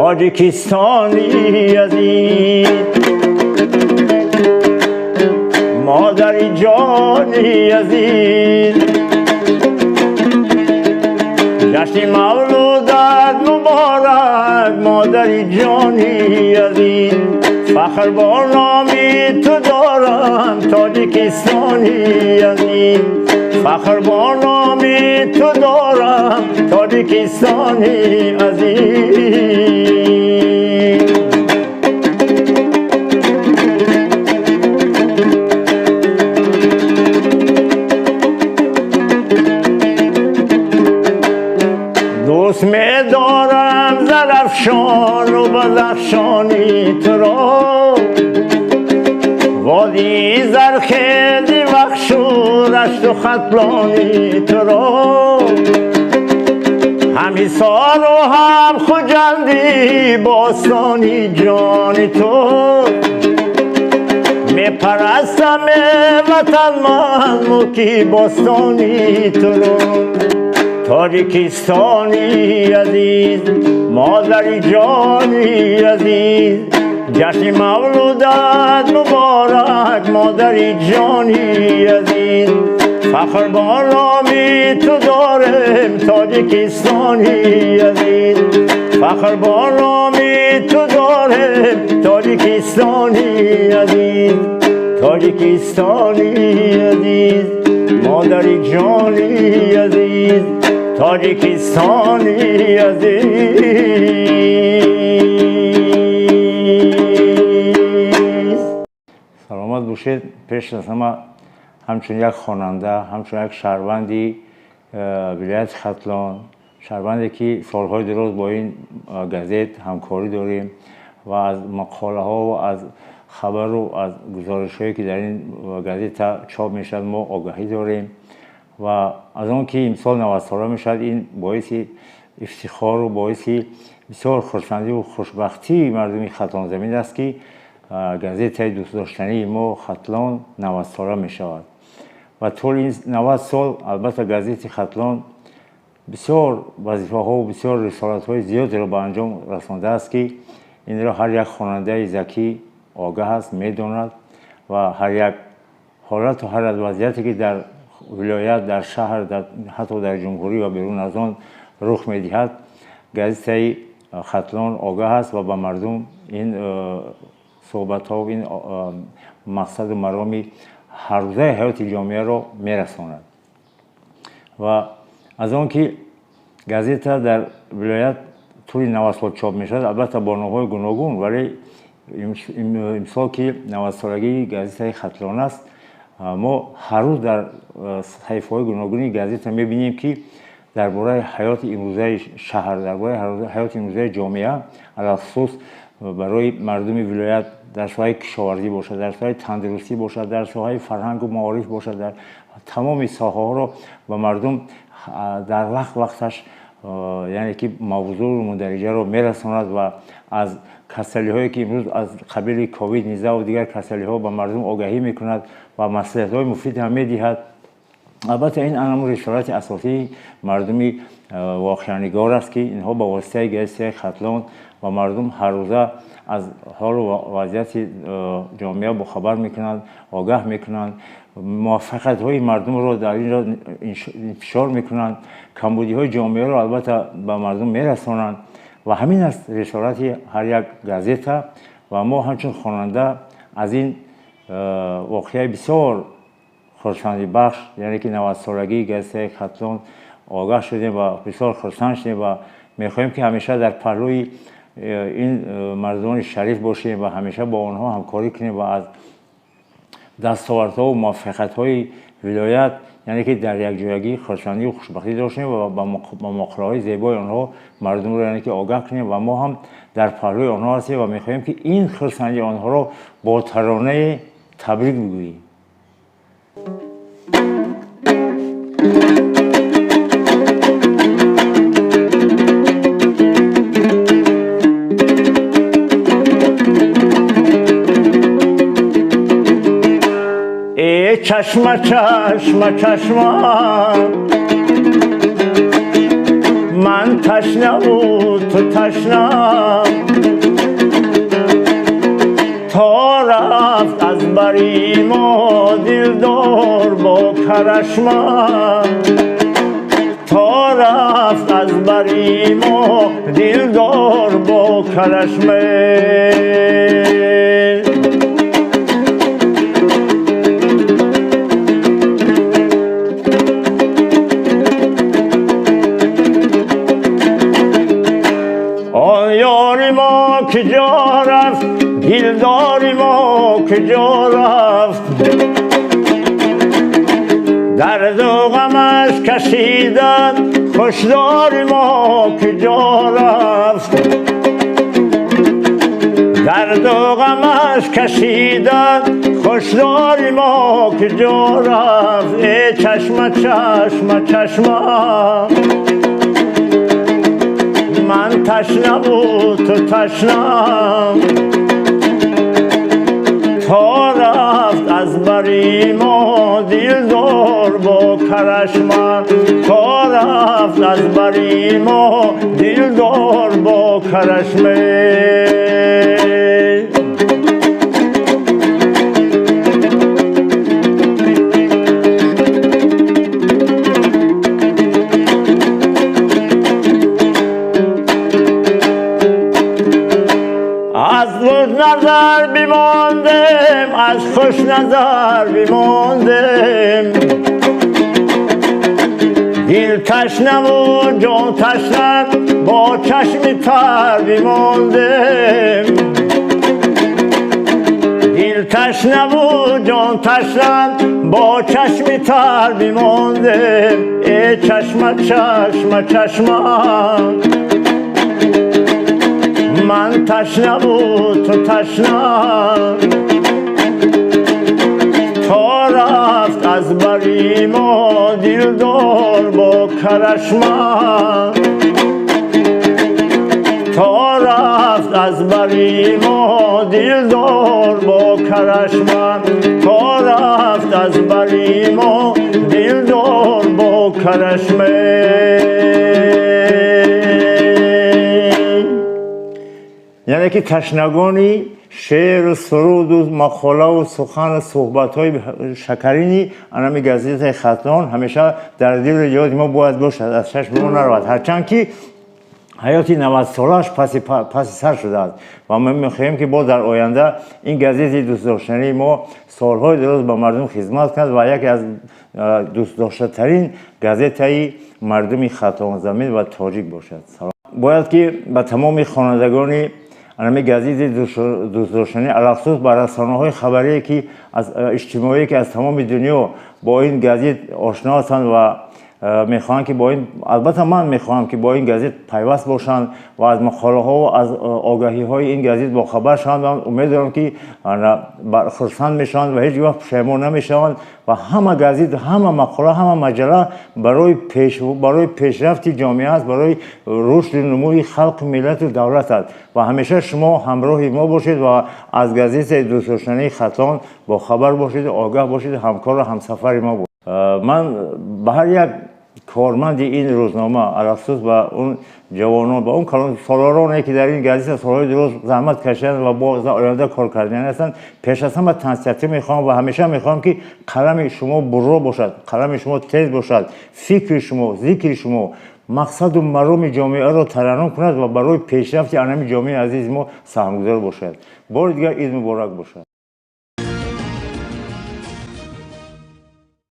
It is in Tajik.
Тоҷикистони азиз, модари ҷони азиз. Ҷашни мавлудат муборак, модари ҷони азиз. Фахр бо номи ту дорам, Тоҷикистони азиз. Фахр бо номи ту дорам, Тоҷикистони азиз. Дӯст медорам Зарафшону Бадахшони туро, водии Зархези Вахшу Рашту Хатлони туро, ҳам Ҳисору ҳам Хуҷанди бостони ҷони ту. Мепарастам ватан ман мулки бостони туро. Тоҷикистони азиз, модари ҷони азиз. Ҷашни мавлудат муборак, модари ҷони азиз. Фахр бо номи ту дорем, Тоҷикистони азиз. Фахр бо номи ту дорем, Тоҷикистони азиз. Тоҷикистони азиз, модари ҷони азиз. Тоҷикистони азиз. Саломат бошед. Пеш аз ҳама, ҳамчун як хонанда, ҳамчун як шаҳрванди вилояти Хатлон, шаҳрванде ки солҳои дароз бо ин газет ҳамкорӣ дорем ва аз мақолаҳо ва аз хабару аз гузоришҳое ки дар ин газета чоп мешавад, мо огаҳӣ дорем. Ва аз он ки имсол 90сола мешавад, ин боиси ифтихору боиси бисёр хурсандиву хушбахтии мардуми хатлонзамин аст, ки газетаи дӯстдоштании мо Хатлон 90сола мешавад. Ва тӯли ин 90 сол, албатта, газети Хатлон бисёр вазифаҳову бисёр рисолатҳои зиёдеро ба анҷом расондааст, ки инро ҳар як хонандаи закӣ огаҳ аст, медонад. Ва ҳар як ҳолату ҳар як вазъияте ки дар вилоят, дар шаҳр, ҳатто дар ҷумҳурӣ ва берун аз он рух медиҳад, газетаи Хатлон огаҳ аст ва ба мардум ин суҳбатҳо, ин мақсаду мароми ҳаррӯзаи ҳаёти ҷомеаро мерасонад. Ва аз он ки газета дар вилоят тӯли 90 сол чоп мешавад, албатта, бо номҳои гуногун, вале имсол ки 90солагии газетаи Хатлон аст, мо ҳар рӯз дар саҳифаҳои гуногуни газета мебинем, ки дар бораи ҳаёти имрӯзаи шаҳр, дар бораи ҳаёти имрӯзаи ҷомеа, алалхусус барои мардуми вилоят, дар соҳаи кишоварзӣ бошад, дар соҳаи тандурустӣ бошад, дар соҳаи фарҳангу маориф бошад, дар тамоми соҳаҳоро ба мардум дар вақт вақташ, яъне ки мавзӯу мундариҷаро мерасонад ва аз касалиҳое ки имрӯз аз қабили ковид 19 дигар касалиҳо ба мардум огаҳӣ мекунад ва маслиҳатҳои муфид ҳам медиҳад. Албатта, ин анаму рисолати асосии мардуми воқеанигор аст, ки инҳо ба воситаи газетаи Хатлон ва мардум ҳаррӯза аз ҳолу вазъияти ҷомеа бохабар мекунанд, огаҳ мекунанд, муваффақиятҳои мардумро дар инро интишор мекунанд, камбудиҳои ҷомеаро, албатта, ба мардум мерасонанд. Ва ҳамин аст рисолати ҳар як газета. Ва мо ҳамчун хонанда аз ин воқеаи бисёр хурсандибахш, яъне ки 90солагии газетаи Хатлон, огаҳ шудем ва бисёр хурсанд шудем ва мехоҳем, ки ҳамеша дар паҳлӯи ин мардумони шариф бошем ва ҳамеша бо онҳо ҳамкорӣ кунем ва аз дастовардҳову муваффақиятҳои вилоят, яъне ки дар якҷоягӣ хурсандию хушбахтӣ доштем ва ба мақолаҳои зебои онҳо мардумро, яъне ки, огаҳ кунем. Ва мо ҳам дар паҳлӯи онҳо ҳастем ва мехоҳем, ки ин хурсандии онҳоро бо таронае табрик бигӯем. Э чашма, чашма, чашма, ман ташнаву ту ташна. То рафт аз бари мо дилдор бо карашма, то рафт аз бари мо дилдор бо карашма. Он ёри мо куҷо рафт, дилдори мо куҷо рафт? Дарду ғамаш кашидан хушдори мо куҷо рафт? Дарду ғамаш кашидан хушдори мо куҷо рафт? Э чашма, чашма, чашма, ман ташна буд, ту ташна. То рафт аз бари мо дилдор бо карашма, то рафт аз бари мо дилдор бо карашма. Аз хуш назар бимондем, аз хуш назар бимондем. Дил ташна ву ҷон ташна, бо чашми тар бимондем. Дил ташна ву ҷон ташна, бо чашми тар бимондем. Э чашма, чашма, чашма, ман ташна буд, ту ташна. То рафт аз бари мо дилдор бо карашма, то рафт аз бари мо дилдор бо карашма, то рафт аз бари мо дилдор бо карашма. Яъне ки ташнагони шеъру суруду мақолаву сухану суҳбатҳои шакарини анами газетаи Хатлон ҳамеша дар дилу ёди мо бояд бошад, аз чашми мо наравад. Ҳарчанд ки ҳаёти 90-солааш паси сар шудааст ва мо мехоҳем ки боз дар оянда ин газети дӯстдоштании мо солҳои дароз ба мардум хизмат кунад ва яке аз дӯстдоштатарин газетаи мардуми хатлонзамин ва тоҷик бошад. Бояд ки ба тамоми хонандагони анами газети дӯстдоштанӣ, алахусус ба расонаҳои хабарие ки аз иҷтимоие ки аз тамоми дунё бо ин газет ошно ҳастанд ва мехоҳанд ки бо ин, албатта ман мехоҳам ки бо ин газет пайваст бошанд ва аз мақолаҳо ва аз огаҳиҳои ин газет бохабар шаванд. Ман умед дорам ки хурсанд мешаванд ва ҳеҷ вақт пушаймон намешаванд ва ҳама газет, ҳама мақола, ҳама маҷалла барои пешрафти ҷомеа аст, барои рушду нумӯи халқу миллату давлат аст ва ҳамеша шумо ҳамроҳи мо бошед ва аз газетаи дӯстдоштании Хатлон бохабар бошед, огаҳ бошед, ҳамкору ҳамсафари мо бошед. Ман ба ҳар як корманди ин рӯзнома, алахусус ба он ҷавонон, ба он калонсолороне ки дар ин газета солҳои дароз заҳмат кашиданд ва бо оянда кор кардани ҳастанд, пеш аз ҳама тансиҳатӣ мехоҳам ва ҳамеша мехоҳам ки қалами шумо бурро бошад, қалами шумо тез бошад, фикри шумо, зикри шумо мақсаду мароми ҷомеаро тараннум кунад ва барои пешрафти анами ҷомеаи азизи мо саҳмгузор бошад. Бори дигар ид муборак бошад.